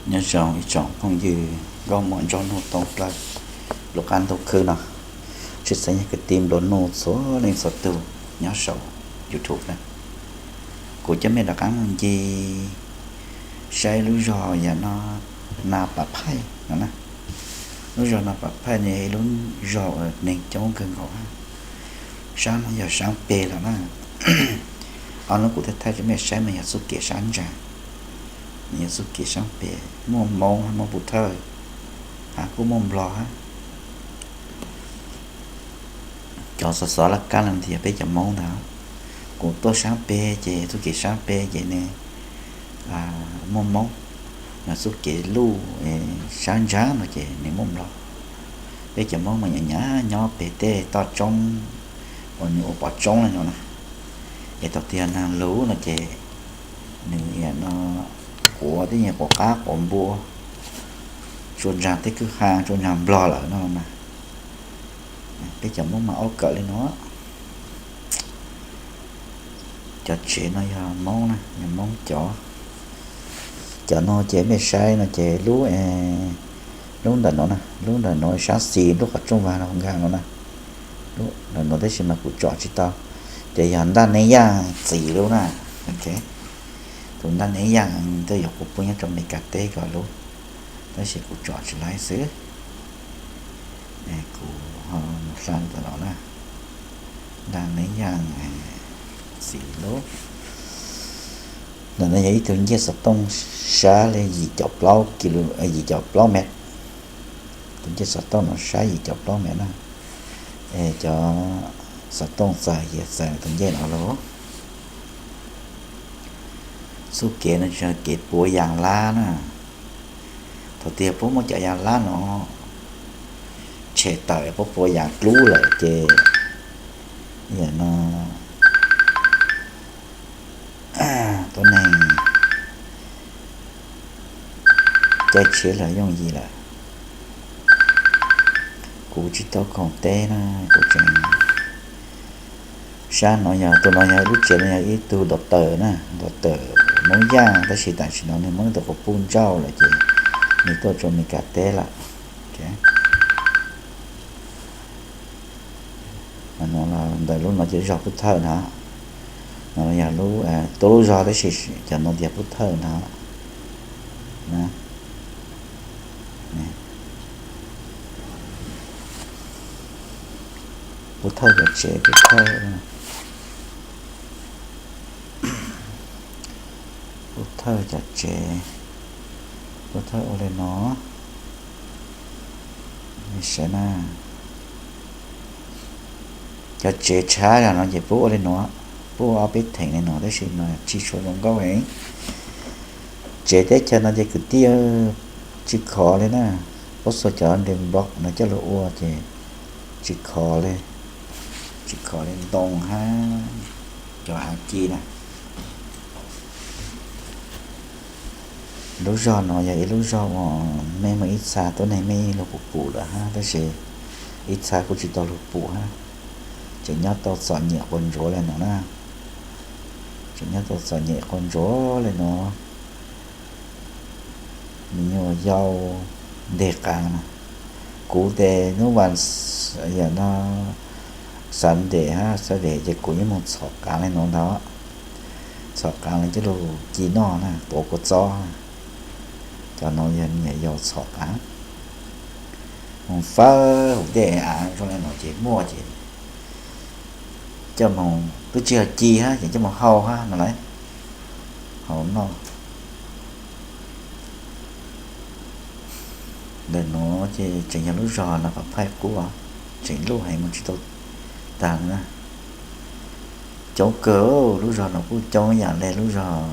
Nyob zoo ib tsoom phooj ywg nkauj muam nraug nug tau plaws lub qab ntuj khwb no, tshwj xeeb yog kwv tij nplua nuj txhua leej txhua tus nyob saum YouTube na. Kuv coj mej rov qab mus nce saib lub zog yam no, Na Pam Phaij no na. Lub zog Na Pam Phaij no yog ib lub zog uas neeg coob kawg nkaus hab. Sab no yog sab peg lawm na. Ob hnub kuv thaij thaij rau mej saib mas yog txuj kev sab ntsa, yog txuj kev sab peg, muaj Moob hab muaj Pub Thawj, hab kuj muaj Nplog hab. Cov xov xov laj kab no tias peb cov Moob ntag. Kuv tuaj sab peg ces txuj kev sab peg ces nws muaj Moob, yog txuj kev luj sab ntsa no ces nws muaj Nplog. Peb cov Moob mas nyav nyav nyob peg tej toj roob uas nws ua pov roob le no na. Es thaum twg yog nag lug no ces nws no quav tej nyuag quav qab quav npua, tsuas ntshai tej kwj ha, tsuas ntshai Nplog lawm no na. Peb cov Moob mas aub kawm li no. Cov tsev no yog Moob na, yog Moob cov. Cov no ces mej saib no ces lub, lub ntawm no na, lub ntawm no sab xis lub qhov rooj vag no nkag no na. Lub ntawm no tab sis mas kuv tsom tsis tau, ces yog Ntaj Neeb Yaj txiv lub na. Tus Ntaj Neeb Yaj tuaj yuav kuv pub nyob rau Meskas teb ko lub, tab sis kuv tsom tsis laib xwb. Kuv ho mus hla ntawm no na, Ntaj Neeb Yaj txiv lub. Ntawm no yog ib tug ncej xov tooj sab li yim caum plaub kis lus, yim caum plaub mev. Tus ncej xov tooj no sab yim caum plaub mev na. Es cov xov tooj txais hiav txais tus ncej no lauj. Txuj kev no tsis yog kev puav yaas lab na. Thaum twg puab muab cov yaas lab no tshem tawm, puab puav yaas dlub lawm ces yam no tuab neeg caij tsheb los yooj yim lawm. Kuv tsis tau koom teb na, kuv tseem, sab no yog, tus no yog lub tsev no yog ib tug doctor na, doctor Moob Yaj, tab sis tam sim no nws muab nws tus quas puj ntsauj lawm ces nws tuaj rau Meskas teb lawm. Ntawm lub no ces zog Pub Thawj na, no yog lub, tuab lub zog tab sis cov no tias Pub Thawj na. Pub Thawj cov tsev, Pub Thawj, Pub Thawj cov tsev, Pub Thawj ua li no. Saib na, cov tsev tshab zog no ces puab ua li no, puab ua ob peb theem li no tab sis mas tsis tshua zoo nkauj heev. Tsev teb chaws no ces kwv tij tsis khov li na, puab xuas cov nres nplob no coj los ua ces tsis khov li, tsis khov li ntoo hab cov hav ci na. Lub zog no yog ib lub zog uas mej muaj ib txha tuab neeg mej lug pum pum lawm hab, tab sis ib txha kuj tsis tau lug pum hab, tseem nyob tau txom nyem quas ntsuav li no na, tseem nyob tau txom nyem quas ntsuav li no. Me nyuam yaus nteg qaav na, kuv tes hnub vas, yog no Sunday hab Saturday ces kuv yeej moog txhom qaav li no ntag, txhom qaav li coj lug ci noj na, tuav kua txob. Cov no yog me nyuam yaus txhom qaav, moog fawb huv dej av zoo li no ces muaj ces coj moog, twb tsis yog ci hab ces coj moog hau hab no lauj, hau noj. Ntawm nuav ces tseem yog lub zog no Pam Phaij qub, tseem luj heev moog tsis tau tag na. Coob kawg, lub zog no kuj coob ib yaam le lub zog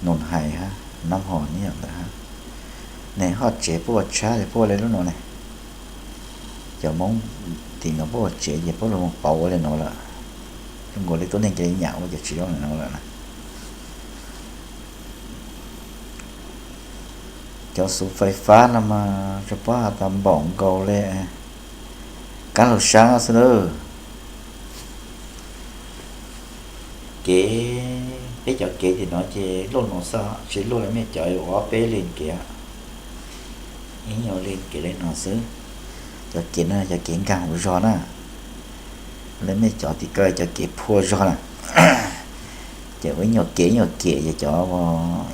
Noom Hais hab Nab Hom ib yaam ntawd hab. Neeg hoj tsev puab ua tshab ces puab ua le lub nuav ne. Cov Moob tim nuav puab ua tsev ces puab lug moog pauv ua le nuav lawm. Zoo nkaus li tuab neeg ca le nyam ua cov tsev zoo li nuav lawm na. Cov xuv fais fab no mas tsuas paub has tas npaum nkaus li kab laug saab xwb lawm. Kev Peb cov kev tim no ces luaj no xwb, tsis luaj li mej cov uas ob peb leej kev, ib nyuag leej kev li no xwb. Cov kev no cov kev nkag hauv zog na, li mej cov tim ko cov kev phua zog na. Ces ua ib nyuag kev ib nyuag kev ces cov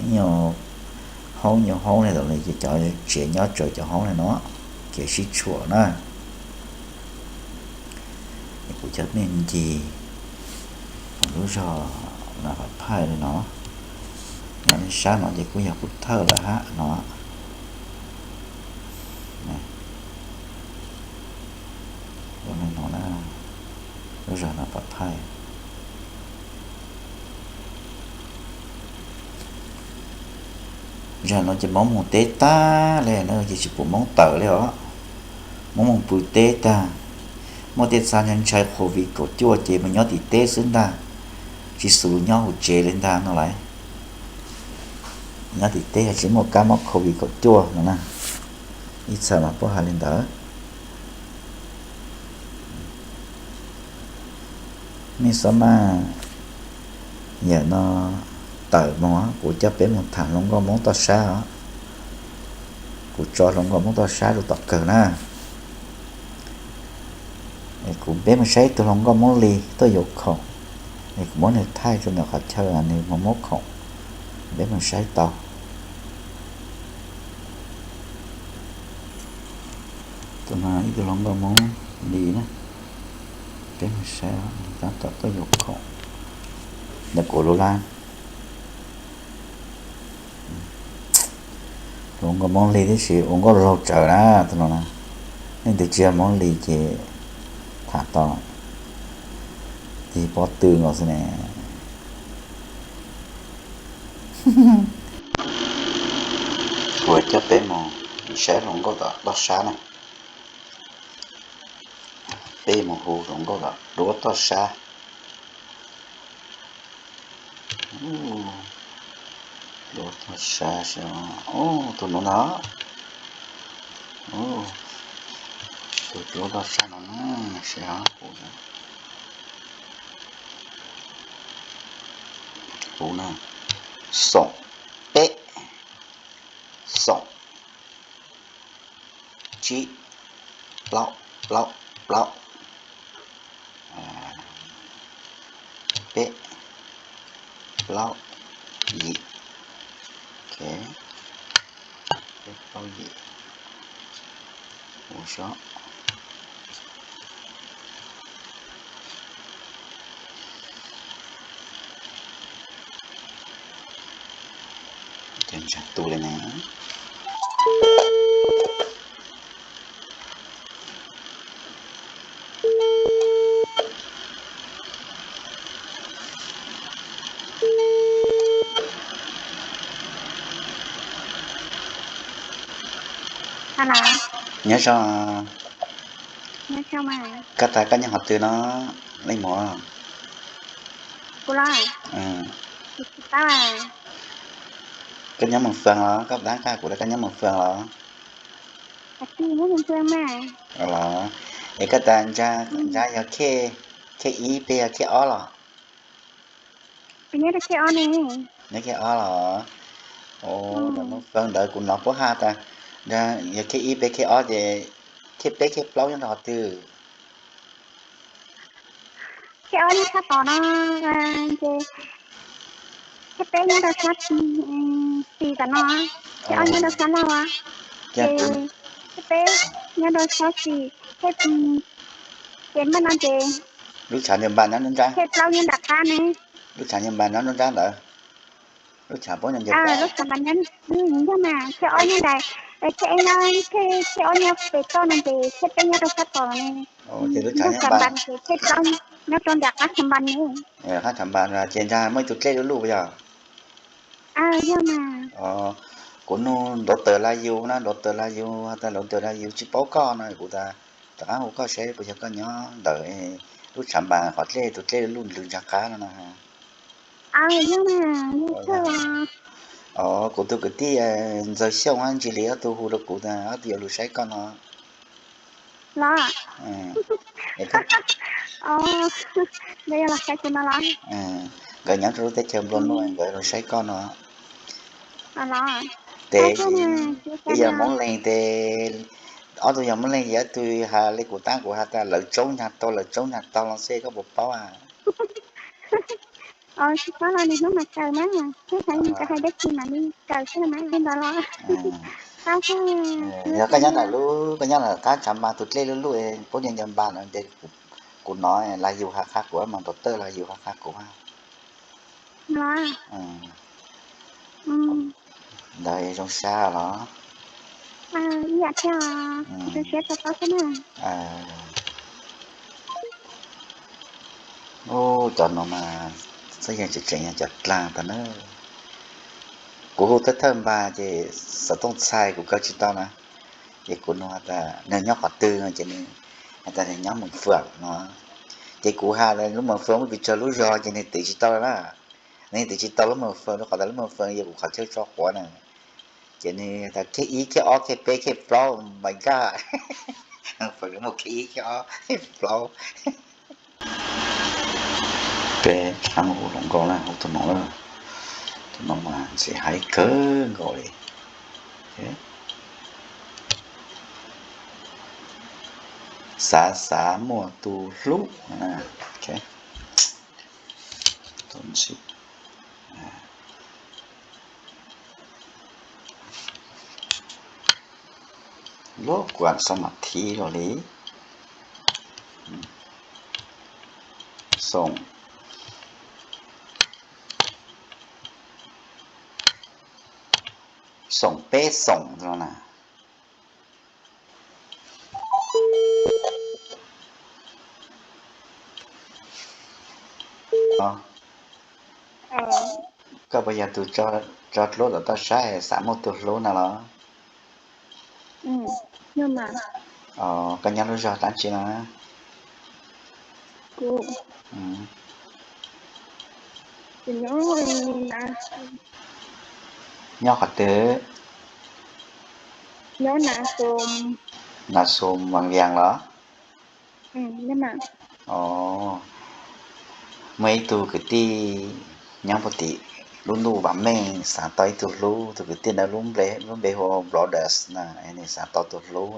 ib nyuag hoob nyuag hoob li ntawd ces cov tsev nyob tsawv cov hoob li no, kev sib tshuam na. Es kuv cov mej ncig lub zog no pam phaij li no, nyob sab no ces kuj yog kuv thawj lawm hab no. Lub zog no pam phaij. Zag no ces mob mus teb tag li na ces tsis pum mob tawm li os. Mob mus pw teb tag, muaj tej txha ntshai ntshai COVID kaum cuaj ces mus nyob tim teb xwb ntag, tsis xus nyob hauv tsev li ntag no lauj. Nyob tim teb yog tsis muaj kab mob COVID kaum cuaj no na, ib txha mas puab hais li ntawd. Mej xob maj yam no tawm moog, kuv coj peb moog tham hluas nkauj Moob toj sab os. Kuv tso hluas nkauj Moob toj sab rau tom kawg na. Kuv peb moog saib ib tug hluas nkauj Moob Lis tuaj yuav khoom, es kuv muab nwg thaij rua ntawm qhov chaw nwg moog muab khoom, peb moog saib tau. Tus no ib tug hluas nkauj Moob Lis na, peb moog saib tab tom tuaj yuav khoom ntawm kuv lub lab. Hluas nkauj Moob Lis tib si ua nkauj laug tsawv na, tus no na. Leej twg tsis yog Moob Lis ces tham tau, tig pob tw nkaus xwb ne. Kuv coj peb moog saib hluas nkauj tom toj sab na. Peb moog hu hluas nkauj tom duab toj sab. Duab toj sab, tus nuav ntag. Tus duab toj sab no na, seb ho hu, hu na, xoom peb, xoom tsib, plaub, plaub, plaub, peb, plaub, yim, peb, plaub, yim, hu seb. Tus li ne. Nyob zoo. Koj tas koj nyob qhov twg no, leej muam? Koj nyob Moos Fas los? Koj dab koj kuv tas koj nyob Moos Fas los? Los, es koj tas Ntsa yog khej ib peb yog khej ob los? Nyob khej ob los? Ntawm Moos Fas ntawd kuv hnov puab has tas yog khej ib peb khej ob ces khej peb khej plaub nyob rau qhov twg? Khej ob nyob sab tod no, ces khej peb nyob rau sab xis tom no, khej ob nyob rau sab laug, ces khej peb nyob rau sab xis, ces maj no ces lub tshav ncaws npas nyob nruab nrab, khej plaub nyob nram qab ne. Lub tshav ncaws npas nyob nruab nrab ntawd. Lub tshav ncaws npas, yog mas, khej ob nyob nram, khej ib nyob, khej ob nyob pem toj no ces khej peb nyob rau sab tod ne. Ces lub tshav ncaws npas ces khej plaub nyob rau nram qab tshav npas ne. Qab tshav npas ces Ntsa muaj ib tug dlej luj luj puas yog? Yog mas. Kuv nug nrav taws la yus na, nrav taws la yus, has tas nrav taws la yus tsis paub koj no kuv tas rov qab hu koj seb puas yog koj nyob ntawm lub tshav npas qhov dlej, tus dlej luj luj nrug ntsag qab no na. Kuv tus kwv tij Ntxawg Xyooj ntsis li ob tug hu rau kuv tas ob tug yuav lug saib koj no. Los, Nkawd yog los saib kuv no los? Nkawd nyob rau lub teb chaws nplua nuj, nkawd los saib koj no. Los, ces ib yog Hmoob Leeg ces, ob tug yog Hmoob Leeg ces ob tug has li kuv tab, kuv has tas lawv tsaub nyag tau, lawv tsaub nyag tau los xij, koj puas paub a? Tsis paub los niaj hnub mas kaw mas, thiab xav li koj hais dab tsi mas li kaw xwb mas li ntawd los. Yog koj nyob ntawm lub, koj nyob ntawm qab tshav mas tus dlej lub lub, pub nco nco npa no ces kuv hnov lawv yus has qha kuv mas, ntaus tawj lawv yus has qha kuv. Ntawd zoo sab los? Ib yam thiab, zoo siab tau paub thiab na. Ub, cov no mas txhob yeej tseem tseem yog cov dlaag tag na. Kuv hu thawj thawj npa ces xov tooj txhais kuv kaw tsis tau na. Ces kuv nug has tas nws nyob qhov twg no ces nws has tas nws nyob Moos Fwm no. Ces kuv has tas lub Moos Fwm muaj pes tsawg lub zos ces nws twv tsis tau na. Nws twv tsis tau lub Moos Fwm rau qhov tas lub Moos Fwm yog kuv qhov chaw tso quav na. Ces nws tas kiag ib, kiag ob, kiag peb, kiag plaub, npaim nkaj. Moos Fwm muaj kiag ib, kiag ob, kiag plaub. Peb tsav mus hu hluas nkauj na, hu tus no na. Tus no mas ntxim hais kawg nkaus li. Xav xav muaj tus hlub. Luag kuv xav mam thib los li. Xoom, xoom peb xoom no na. Koj puas yog tus tso dluab tom toj sab es xav muaj tus hlub no los? Koj nyob lub zog dab tsi no? Nyob qhov twg? Nas Xus Vas Vias los? Muaj ib tug kwv tij nyob puag tim lub ntuj vam meej xav tau ib tug hlub, tus kwv tij ntawd lub npe hu ua Brothers na, nws xav tau tus hlub,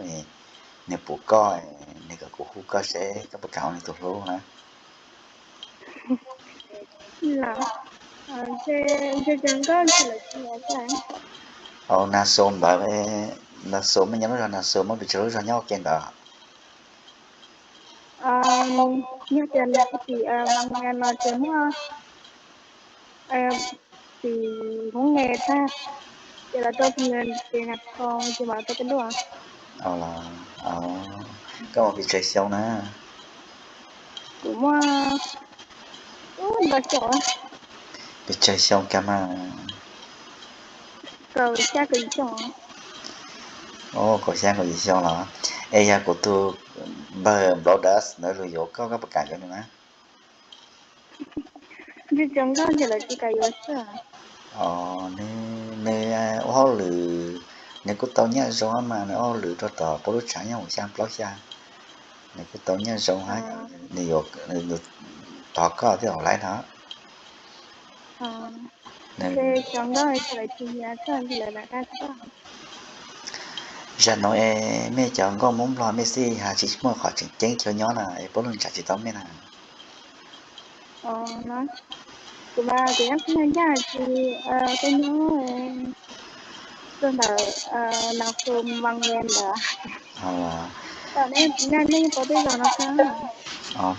nws pum koj, nws kom kuv hu koj seb koj puas kam ua nws tus hlub na. Nas Xus ntawd, Nas Xus muaj nyob lub zog, Nas Xus muaj pes tsawg lub zog nyob ua ke ntawd? Nyob tias nws tim Vas Vias los ces muaj tim Hmoob Nqe tag, ces los rau tim Nas Thoo ces mam rau peb lub. Koj muaj pes tsawg xyoo na? Kuv muaj ntau xyoo. Pes tsawg xyoo kag mas? Kaum xya kaum yim xyoo. Kaum xya kaum yim xyoo los? Es yog kuv tus npawg Nplau Das ntawd lug yuav koj, koj puas kam yuav nws na? Ntshe tsis kam yuav xwb. Nws ua hauj lwm, nws kuj tau nyaj zoo mas, nws ua hauj lwm rau tom puab lub tshav nyob hoom xya plaub xya, nws kuj tau nyaj zoo hab, nws thov koj thiaj hauv laib no. Zag nuav es mej cov nkauj Moob Nplog mej xij has tsis muaj qhov tseem ceeb cov nyob na es puab lug nrhav tsis tau mej na. Kuv mas kuv nyob Xeeb Yaj, kuv nyob rau ntawm Nas Xus Vas Vias ntawd. Nej yeej paub tej zos no xwb.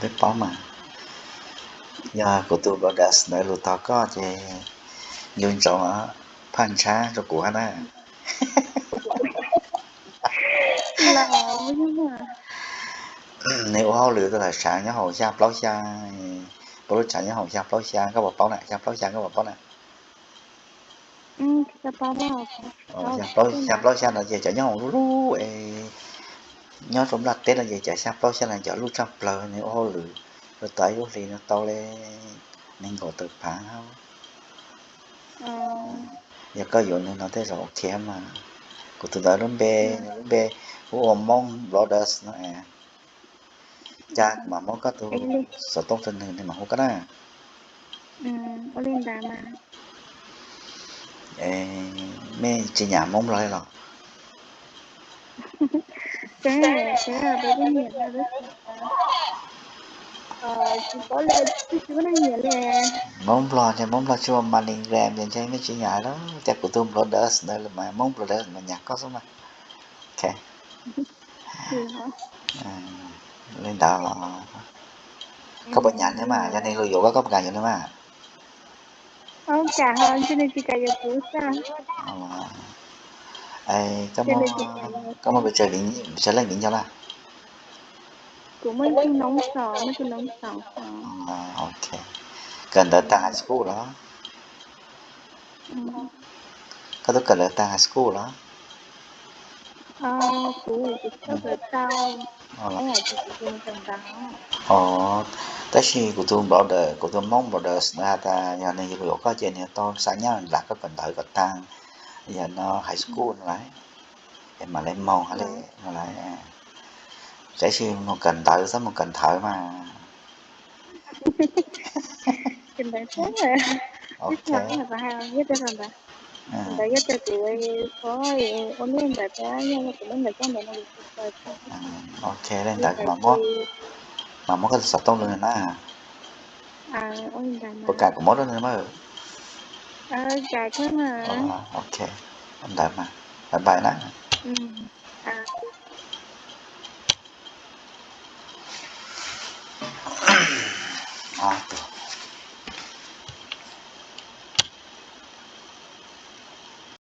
Peb paub mas. Yog kuv tus brothers ntawd lug thov koj ces ncu ntsoov phaj ntshab rau kuv hab na. Nws ua hauj lwm rau tom tshav nyob hoom xya plaub xya, puab lub tshav nyob hoom xya plaub xya, koj puas paub na? Xya plaub xya koj puas paub na? Xya plaub xya no ces cov nyob hoom lub lub es nyob rau nplaj teb no ces cov xya plaub xya no cov luj tshaj plawg, nws ua hauj lwm rau tom ib lub hli no tau li nees nkaum tawm phav. Yog koj yuav nws no tej zaum ok mas. Kuv tus ntawd lub npe, nws lub npe hu ua Moob Brothers no. Cas kuv mam muab koj tus xov tooj rau nws, nws mam hu koj na. Ua li ntawd mas. Mej tsis nyam Hmoob Nplog li los? Hmoob Nplog ces Hmoob Nplog tsis ua Maligram ces ntshe mej tsis nyam lawm, cas kuv tus Nplog dawb ntawd mas Hmoob Nplog dawb mas nyam koj xwb mas. Li ntawd los koj puas nyam nws mas, yog nws los yuav koj, koj puas kam yuav nws mas? Koj muaj pes tsawg leej viv ncaus na? Kawm ntawv tag high school los? Koj twb kawm ntawv tag high school los? Tab sis kuv tus brother, kuv tus Hmoob brother ntawd has tas yog nws yuav los yuav koj ces nws yuav tau xa nyaj nram koj kawm ntawv kom tag, yog no high school no lawm, es mam li moog li no lawm. Tab sis moog kawm ntawv txhob moog kawm ntawv mas. Ok, li ntawd kuv mam muab, mam muab koj tus xov tooj rau nws na. Puas kam kuv muab rau nws mas? Ok, ntawd mas, bye bye na.